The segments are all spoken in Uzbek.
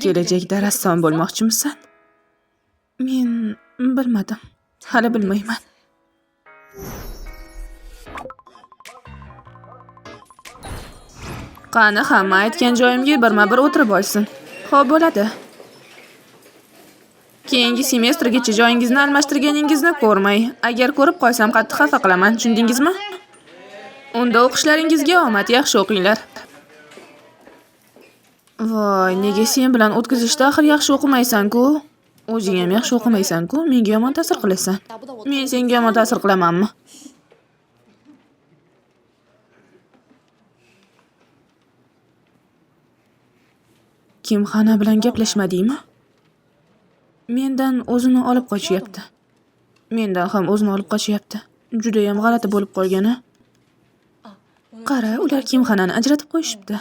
Kelajakda rassom bo'lmoqchimisan? Men bilmadim. Hali bilmayman. Qani hamma aytgan joyimga birma-bir o'tirib olsin. Xo'p, bo'ladi. Keyingi semestrgacha joyingizni almashtirganingizni ko'rmay, agar ko'rib qolsam qattiq xafa qilaman, tushundingizmi? Unda o'qishlaringizga omad, yaxshi o'qinglar. Voy, nega sen bilan o'tkazishda axir yaxshi o'qimaysan-ku? O'zing ham yaxshi o'qimaysan-ku, menga yomon ta'sir qilasan. Men senga yomon ta'sir qilamanmi? Kimxana bilan gaplashmadingmi? Mendan o'zini olib qochyapti. Mendan ham o'zini olib qochyapti. Judayam g'alati bo'lib qolgan-a? Qara, ular Kimxanani ajratib qo'yishibdi.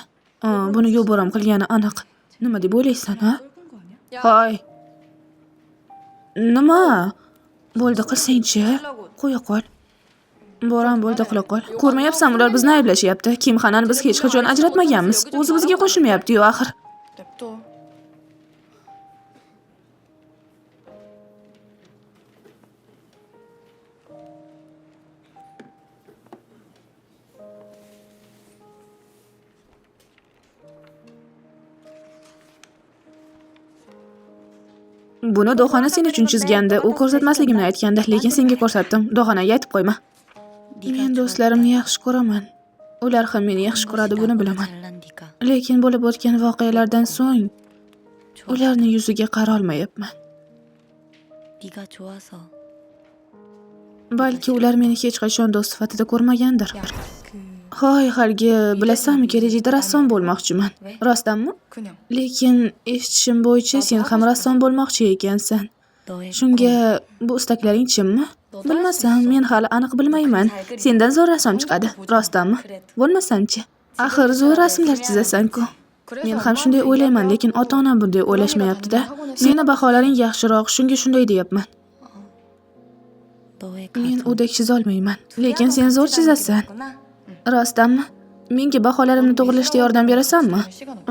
Buni Yo'boram qilgani aniq. Nima deb o'ylaysan, ha? Hoy. Nima? Bo'ldi qilsangchi, qo'ya qol. Boram bo'ldi qila qol. Ko'rmayapsan, ular bizni ayblashyapti. Kimxanani biz hech qachon ajratmaganmiz. O'zi bizga qo'shilmayapti-yu axir. Buni Do'xona sen uchun chizgandi. U ko'rsatmasligimni aytgandi, lekin senga ko'rsatdim. Do'xonaga aytib qo'yma. Men do'stlarimni yaxshi ko'raman. Ular ham meni yaxshi ko'radi, buni bilaman. Lekin bo'lib o'tgan voqealardan so'ng ularni yuziga qarolmayapman. Balki ular meni hech qachon do'st sifatida ko'rmagandir. Hoy, haligi bilasanmi, kelajakda rassom bo'lmoqchiman. Rostdanmi? Lekin eshitishim bo'yicha sen ham rassom bo'lmoqchi ekansan. Shunga bu istaklaring chinmi? Bilmasam, men hali aniq bilmayman. Sendan zo'r rassom chiqadi. Rostdanmi? Bo'lmasamchi? Axir zo'r rasmlar chizasan-ku. Men ham shunday o'ylayman, lekin ota-onam bunday o'ylashmayapti-da. Seni baholaring yaxshiroq, shunga shunday deyapman. Men udek chizolmayman, lekin sen zo'r chizasan. Rostdanmi? Menga baholarimni to'g'rilashda yordam berasanmi?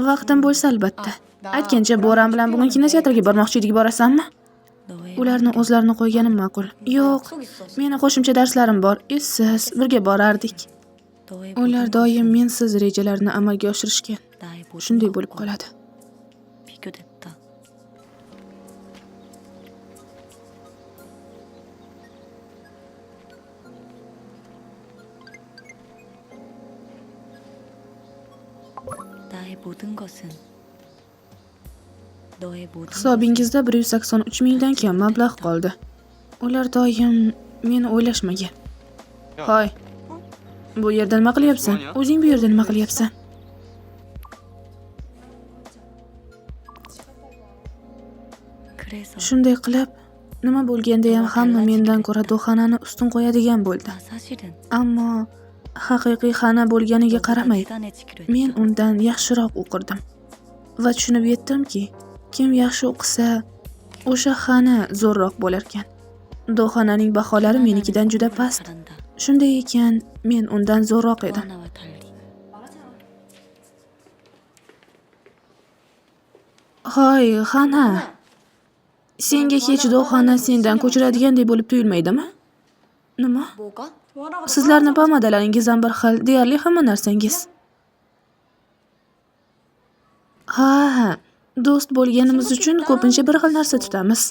Vaqtim bo'lsa albatta. Aytgancha, Boran bilan bugun kinoteatrga bormoqchi edik, borasanmi? Ularni o'zlarini qo'yganim ma'qul. Yo'q, meni qo'shimcha darslarim bor. Essiz, birga borardik. Ular doim mensiz rejalarni amalga oshirishgan. Shunday bo'lib qoladi. Hisobingizda 183 mingdan kam mablag' qoldi. Ular doim meni o'ylashmagan. Hoy, bu yerda nima qilyapsan? O'zing bu yerda nima qilyapsan? Shunday qilib, nima bo'lganda ham hamma mendan ko'ra Do'xanani ustun qo'yadigan bo'ldi. Ammo haqiqiy Xana bo'lganiga qaramay, men undan yaxshiroq o'qirdim va tushunib yetdimki, kim yaxshi o'qisa, o'sha Xana zo'rroq bo'larkan. Do'xananing baholari menikidan juda past. Shunday ekan, men undan zo'rroq edim. Hoy, Xana. Senga hech Do'xana sendan ko'chiradigandek bo'lib tuyulmaydimi? Nima? Sizlarni pomadalaringiz ham bir xil, deyarli hamma narsangiz. Ha, do'st bo'lganimiz uchun ko'pincha bir xil narsa tutamiz.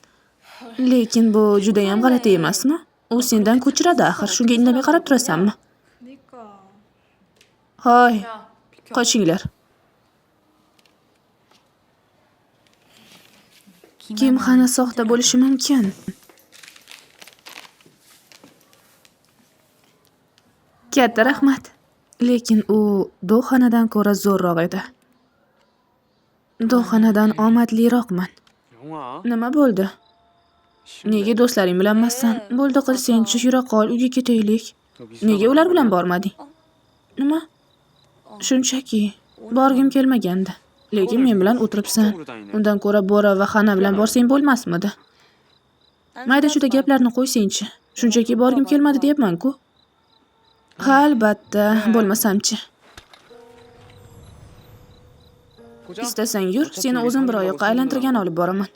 Lekin bu juda ham g'alati emasmi? U sendan ko'chiradi axir, shunga indamay qarab turasanmi? Hoy, qochinglar. Kimxana soxta bo'lishi mumkin. Katta rahmat. Lekin u Do'xanadan ko'ra zo'rroq edi. Do'xanadan omadliroqman. Nima bo'ldi? Nega do'stlaring bilan emassan? Bo'ldi qilsangchi, yura qol, uyga ketaylik. Nega ular bilan bormading? Nima? Shunchaki borgim kelmagandi. Lekin men bilan o'tiribsan. Undan ko'ra Bora va Xana bilan borsang bo'lmasmidi? Mayda-chuyda gaplarni qo'ysangchi. Shunchaki borgim kelmadi deyapman-ku. Ha, albatta, bo'lmasamchi. Istasang yur, seni o'zim bir oyoqqa aylantirgani olib boraman.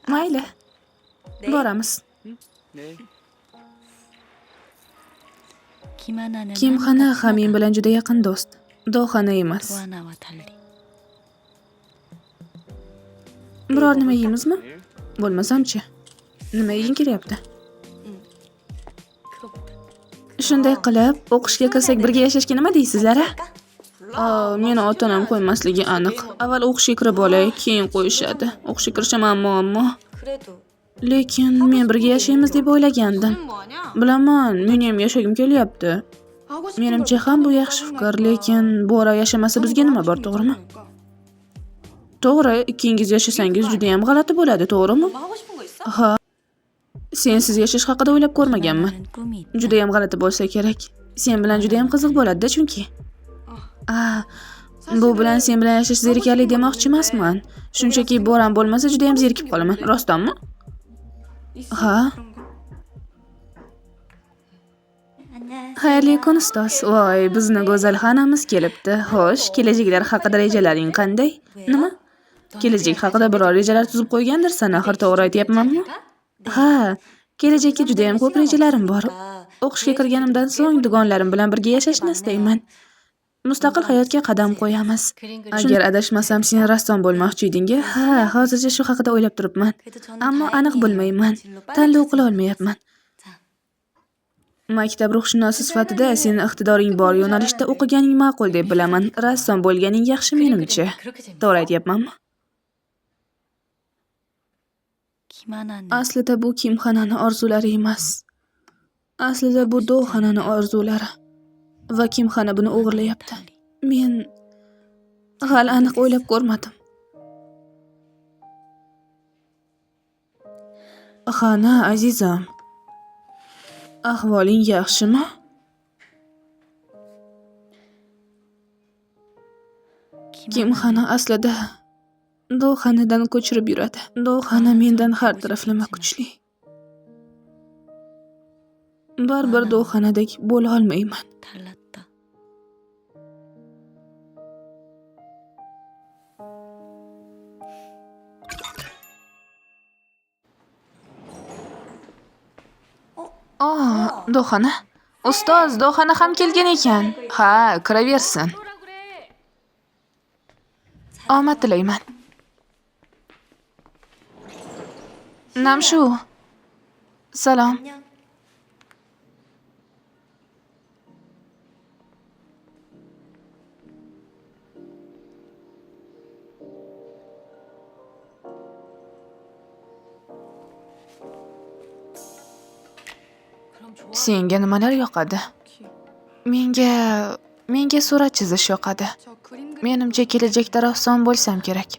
Mayli. Boramiz. Kimxana Hamin bilan juda yaqin do'st. Dohana emas. Biror nima yeymizmi? Bo'lmasam-chi? Nima yeging kelyapti? Shunday qilib, o'qishga kirsak birga yashashga nima deysizlar, a? Meni ota-onam qo'ymasligi aniq. Avval o'qishga kirib olay, keyin qo'yishadi. O'qishga kirishim ham muammo. Lekin men birga yashaymiz deb o'ylagandim. Bilaman, meni ham yashagim kelyapti. Menimcha ham bu yaxshi fikr, lekin Bora yashamasa bizga nima bor, to'g'rimi? To'g'ri, ikkingiz yashasangiz juda ham g'alati bo'ladi, to'g'rimi? Ha. Sensiz yashash haqida o'ylab ko'rmaganman. Juda ham g'alati bo'lsa kerak. Sen bilan juda ham qiziq bo'ladi-da chunki. Bu bilan sen bilan yashash zerikarli demoqchi emasman. Shunchaki Boram bo'lmasa juda ham zerikib qolaman. Rostdanmi? Ha. Xayrli kun, ustoz. Voy, bizni go'zal xonamiz kelibdi. Xo'sh, kelajaklar haqida rejalaring qanday? Nima? Kelajak haqida biror rejalar tuzib qo'ygandirsan, axir to'g'ri aytyapmanmi? Ha, kelajakka juda ham ko'p rejalarim bor. O'qishga kirganimdan so'ng dugonlarim bilan birga yashashni istayman. Mustaqil hayotga qadam qo'yamiz. Agar adashmasam, sen rassom bo'lmoqchi eding-a? Ha, hozircha shu haqida o'ylab turibman. Ammo aniq bilmayman. Tanlov qila olmayapman. Maktab ruhshunosi sifatida seni iqtidoring bor yo'nalishda o'qiganing ma'qul deb bilaman. Rassom bo'lganing yaxshi menimcha. To'g'ri aytyapmanmi? Aslida bu Kimxanani orzulari emas. Aslida bu Dohanani orzulari. Va Kimxana buni o'g'irlayapti. Men hali aniq o'ylab ko'rmadim. Xana, azizam. Ahvoling yaxshimi? Kimxana aslida Dohanadan ko'chirib yuradi. Dohana mendan har taraflama kuchli. Baribir Dohanadek bo'la olmayman. Dohana. Ustoz, Dohana ham kelgan ekan. Ha, kiraversin. Omad tilayman. Namshu. Salom. Senga nimalar yoqadi? Menga surat chizish yoqadi. Menimcha kelajakda rassom bo'lsam kerak.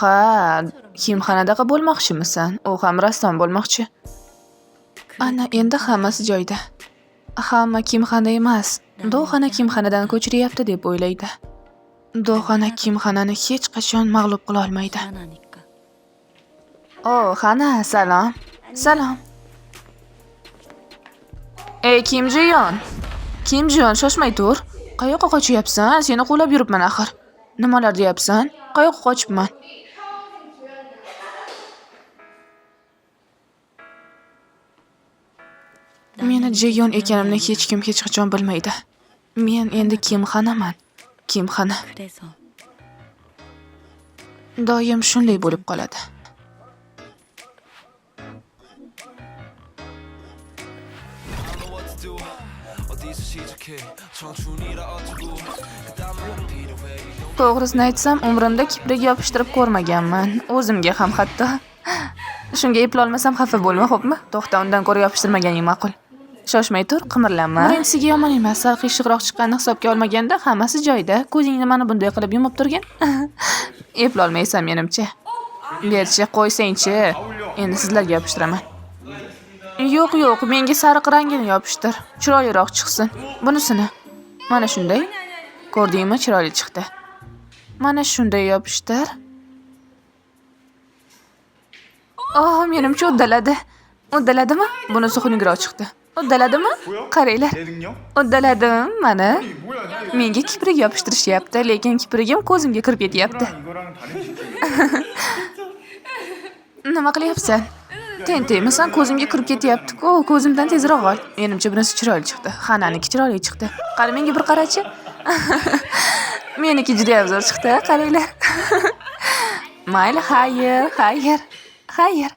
Ha, Kimxanadaqa bo'lmoqchimisan? U ham rassom bo'lmoqchi. Ana endi hammasi joyida. Hamma Kimxana emas, Dohana Kimxanadan ko'chiryapti deb o'ylaydi. Dohana Kimxanani hech qachon mag'lub qila olmaydi. O, Xana, salom. Salom. Ey, Kim Jiyon. Kim Jiyon, shoshmay tur. Qayoqqa qochyapsan? Seni quvlab yuribman axir. Nimalar deyapsan? Qayoqqa qochibman? Meni Jiyon ekanimni hech kim hech qachon bilmaydi. Men endi Kimxanaman. Kimxana. Doim shunday bo'lib qoladi. To'g'risini aytsam, umrimda kiprik yopishtirib ko'rmaganman. O'zimga ham hatto. Shunga eplolmasam xafa bo'lma, xo'pmi? To'xta, undan ko'ra yopishtirmaganing ma'qul. Shoshmay tur, qimirlanma. Birinchisiga yomon emas, sal qiyshiqroq chiqqanini hisobga olmaganda hammasi joyida. Ko'zingni mana bunday qilib yumib turgin. Eplolmaysan menimcha. Berchi, qo'ysangchi. Endi sizlarga yopishtiraman. Yo'q, yo'q, menga sariq rangini yopishtir. Chiroyliroq chiqsin. Bunisini. Mana shunday. Ko'rdingmi, chiroyli chiqdi. Mana shunday yopishtir. Oh, menimcha uddaladi. Uddaladimi? Bunisi xunukroq chiqdi. Uddaladimi? Qaranglar. Uddaladim, mana. Menga kiprik yopishtirishyapti, lekin kiprigim ko'zimga kirib ketyapti. Nima qilyapsan? Tentakmisan, ko'zimga kirib ketyapti-ku, ko'zimdan tezroq ol. Menimcha bunisi chiroyli chiqdi. Xananiki chiroyli chiqdi. Qani menga bir qarachi. Meniki juda ham zo'r chiqdi, qaranglar. Mayli, xayr, xayr, xayr.